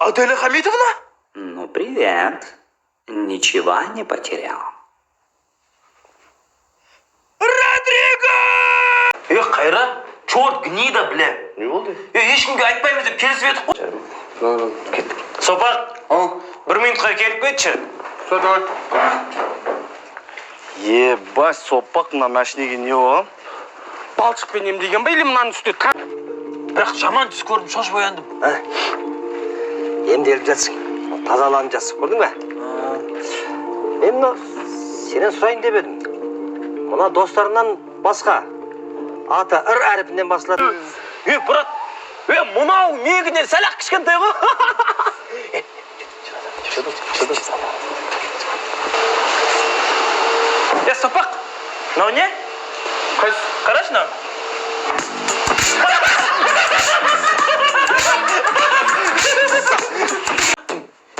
Аделя Хамитовна? Ну, привет. Ничего не потерял. Родриго! Е, Қайрат, черт гнида, бля. Не болды? Е, ешкімге айтпаймыз деп келісіп едік қой. Кеттік. Сопақ, бір минутқа келіп кетші. Все, давай. Ебать, Сопақ, мына машинеге не болған? Балшықпен емдеген ба или мынаның үстіне Бірақ жаман түс көрдім, шошып ояндым. Емделіп жатсың, тазаланып жатсың, көрдің бе? Мен мынау сенен сұрайын деп едім, мына достарыңнан басқа аты р әрпінен басылатын. Е, брат, е, мынау менікінен сәл ақ кішкентай ғой. Е, Сопақ, мынау не? Қайсы? Қарашы мынау.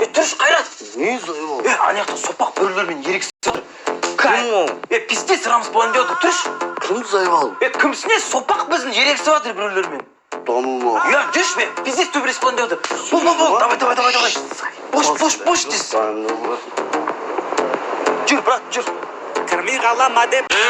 Е, тұршы, Қайрат. Не заебал? Е, ана жақта Сопақ біреулермен ерегісіп отыр. Кім ол? Е, пиздец, рамс болайын деп отыр, тұршы. Кім заебал? Е, кімсіне, Сопақ біздің ерегісіп жатыр біреулермен. Да ну нахуй. Е, жүрші, бе, пиздец, төбелес болайын деп отыр. Бол, бол, бол, давай, давай, давай, давай. Бош, бош, бош, тез. Да ну, брат. Жүр, брат, жүр. Кірмей қала ма деп.